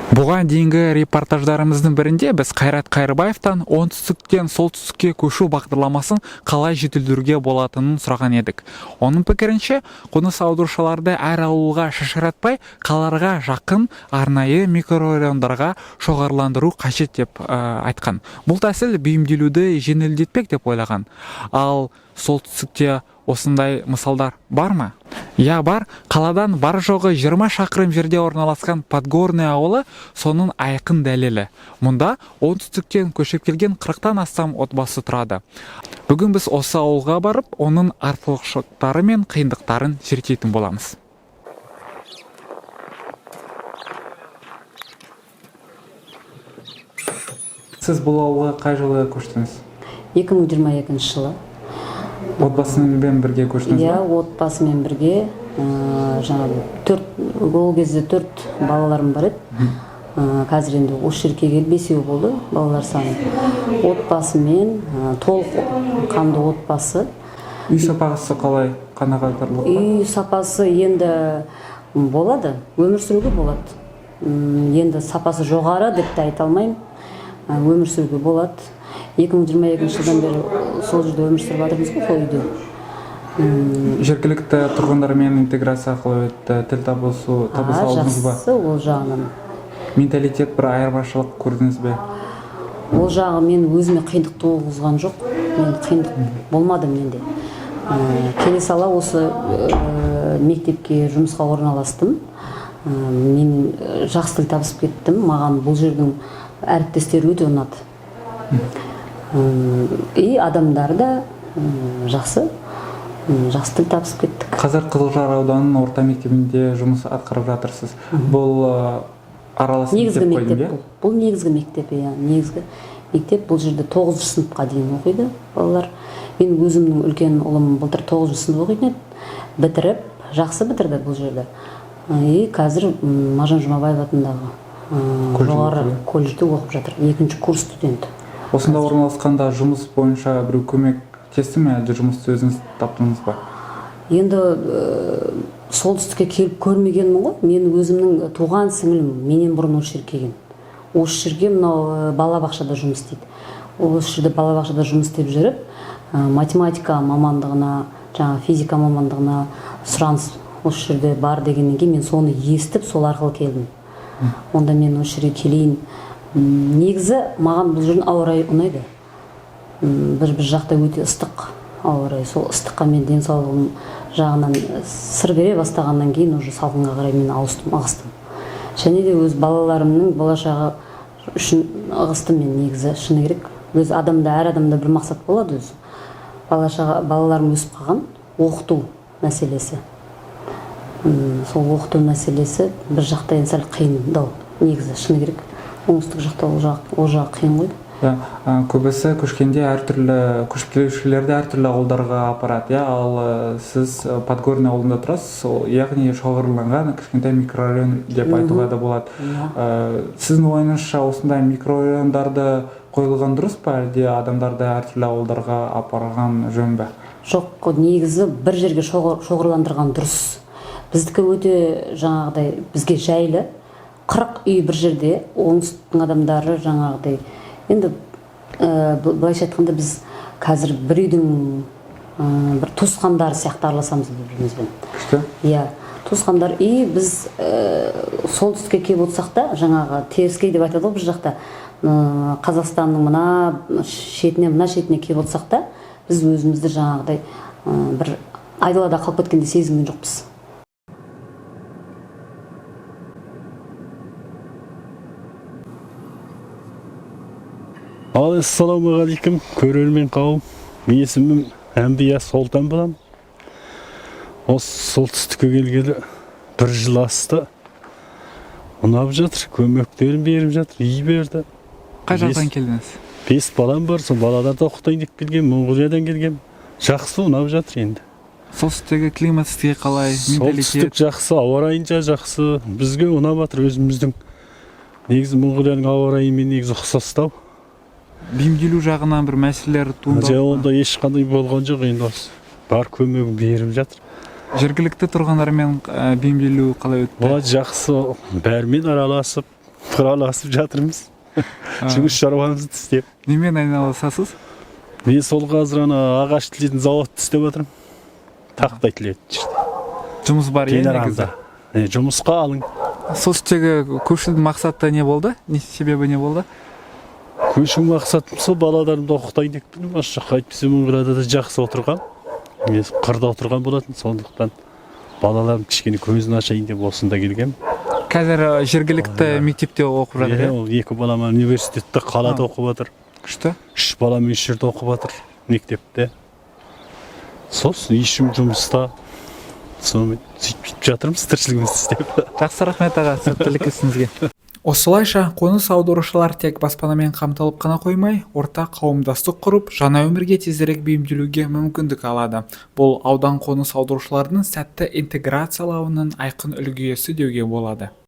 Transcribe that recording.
Бұған дейінгі репортаждарымыздың бірінде біз Қайрат Қайырбаевтан оңтүстіктен солтүстікке көшу бағдарламасын қалай жетілдіруге болатынын сұраған едік. Оның пікірінше, қоныс аударушыларды әр ауылға шашыратпай, қалаларға жақын арнайы микрорайондарға шоғырландыру қажет деп айтқан. Бұл тәсіл бейімделуді жеңілдетпек деп ойлаған. Ал солтүстікте осындай мысалдар бар ма? Иә, бар. Қаладан бар жоғы 20 шақырым жерде орналасқан Подгорный ауылы соның айқын дәлелі. Мұнда оңтүстіктен көшіп келген 40-тан астам отбасы тұрады. Бүгін біз осы ауылға барып, оның артықшылықтары мен қиындықтарын зерттейтін боламыз. Сіз бұл ауылға қай жылы көштіңіз? 2022 жылы. Отбасымен бірге көштіңіз Иә, ба? Отбасымен бірге. Жаңағы төрт, ол кезде төрт балаларым бар еді. Қазір енді осы жерге келгелі бесеу болды балалар саны. Отбасымен, толық қанды отбасы. Үй сапасы қалай? Қанағаттарлық па? Үй сапасы енді болады, өмір сүруге болады. Енді сапасы жоғары деп те айта алмаймын. Өмір сүруге болады. 2022 жылдан бері сол жерде өмір сүріп жатырмыз ғой, сол үйде. Жергілікті тұрғындармен интеграция қалай өтті? Тіл табыса алдыңыз ба? Жақсы ол жағынан. Менталитет, бір айырмашылық көрдіңіз бе? Ол жағы мен өзіме қиындық туғызған жоқ, мен қиындық болмады менде. Келе сала осы мектепке жұмысқа орналастым. Мен жақсы тіл табысып кеттім, маған бұл жердің әріптестері өте ұнады. И адамдары да жақсы. Жақсы тіл табысып кеттік. Қазір Қызылжар ауданының орта мектебінде жұмыс атқарып жатырсыз. Бұл аралас Негізгі мектеп қой мектеп деймін, бұл. Бұл негізгі мектеп, иә, негізгі мектеп. Бұл жерде тоғызыншы сыныпқа дейін оқиды балалар. Мен өзімнің үлкен ұлым былтыр тоғызыншы сынып оқитын еді, бітіріп, жақсы бітірді бұл жерді. И қазір Мағжан Жұмабаев атындағы Колледжде жоғары оқиды. Колледжде оқып жатыр, екінші курс студенті. Иә? Осында орналасқанда жұмыс бойынша біреу көмектесті ме, әлде жұмысты өзіңіз таптыңыз ба? Енді солтүстікке келіп көрмегенмін ғой. Мен өзімнің туған сіңілім менен бұрын осы жерге келген. Осы жерге мынау балабақшада жұмыс істейді. Осы жерде балабақшада жұмыс істеп жүріп, математика мамандығына, жаңағы физика мамандығына сұраныс осы жерде бар дегеннен кейін, мен соны естіп, сол арқылы келдім. Онда мен осы жерге келейін. Негізі маған бұл жердің ауа райы ұнайды. Бір жақта өте ыстық ауа райы. Сол ыстыққа мен денсаулығым жағынан сыр бере бастағаннан кейін, уже салқынға қарай мен ауыстым, ығыстым. Және де өз балаларымның болашағы үшін ығыстым мен негізі, шыны керек. Өз адамда, әр адамда бір мақсат болады өзі. Бала шаға, балаларым өсіп қалған, оқыту мәселесі. Сол оқыту мәселесі бір жақта енді сәл қиындау негізі, шыны керек. Оңтүстік жақта ол жағы қиын ғой. Иә, көбісі көшкенде әртүрлі, көшіп келушілерді әртүрлі ауылдарға апарады, иә. Ал сіз Подгорный ауылында тұрасыз, сол, яғни шоғырланған кішкентай микрорайон деп айтуға да болады. Сіздің ойыңызша, осындай микрорайондарды қойылған дұрыс па, әлде адамдарды әртүрлі ауылдарға апарған жөн бе? Жоқ, негізі бір жерге шоғырландырған дұрыс. Біздікі өте жаңағыдай бізге жайлы, 40 үй бір жерде. Оңтүстіктің адамдары жаңағыдай енді былайша айтқанда, біз қазір бір үйдің бір туысқандары сияқты араласамыз бір бірімізбен. Күшті. Иә, туысқандар. И біз солтүстікке келіп отырсақ та, жаңағы теріскей деп айтады ғой біз жақта, Қазақстанның мына шетіне, мына шетіне келіп отырсақ та, біз өзімізді жаңағыдай бір айдалада қалып кеткендей сезінген жоқпыз. Ал ассалаумағалейкум, көрермен қауым! Менің есімім Әмбия Солтан боламын. Осы солтүстікке келгелі бір жыл асты. Ұнап жатыр, көмектерін беріп жатыр, үй берді. Қай жақтан келдіңіз? Бес балам бар, сол балаларды оқытайын деп келгем. Моңғолиядан келгем. Жақсы, ұнап жатыр енді. Солтүстіктегі климат сізге қалай? Солтүстік Менталитет? жақсы, ауа райынша жақсы, бізге ұнап жатыр. Өзіміздің негізі Моңғолияның ауа райымен негізі ұқсастау. Бейімделу жағынан бір мәселелер туындады Жоқ, ма? онда ешқандай болған жоқ. Енді осы бар көмегін беріп жатыр. Жергілікті тұрғындармен бейімделу қалай өтті? Олар жақсы, бәрімен араласып. Араласып жатырмыз. Жұмыс шаруамызды істеп. Немен айналысасыз? Мен сол қазір ана ағаш тілетін зауытта істеп жатырмын. Тақтай тілетін. Жұмыс бар, иә, негізі? Генералда. Жұмысқа алың. Солтүстіктегі көшудің мақсаты не болды? Не себебі не болды? Көшу мақсатым сол балаларымды оқытайын деп тұрмын осы жаққа, әйтпесе Мыңғырада да жақсы отырған. Мен қырда отырған болатын, сондықтан балаларым кішкене көзін ашайын деп осында келгем. Қазір жергілікті мектепте оқып жатыр, Иә, иә? ол екі балам университетте, қалада оқып жатыр. Күшті. Үш балам осы жерде оқып жатыр мектепте. Сосын ешім жұмыста, сонымен сөйтіп жатырмыз тіршілігімізді істеп. Жақсы, рахмет, аға, сәттілік ісіңізге. Осылайша, қоныс аударушылар тек баспанамен қамтылып қана қоймай, орта қауымдастық құрып, жаңа өмірге тезірек бейімделуге мүмкіндік алады. Бұл аудан қоныс аударушылардың сәтті интеграциялауының айқын үлгісі деуге болады.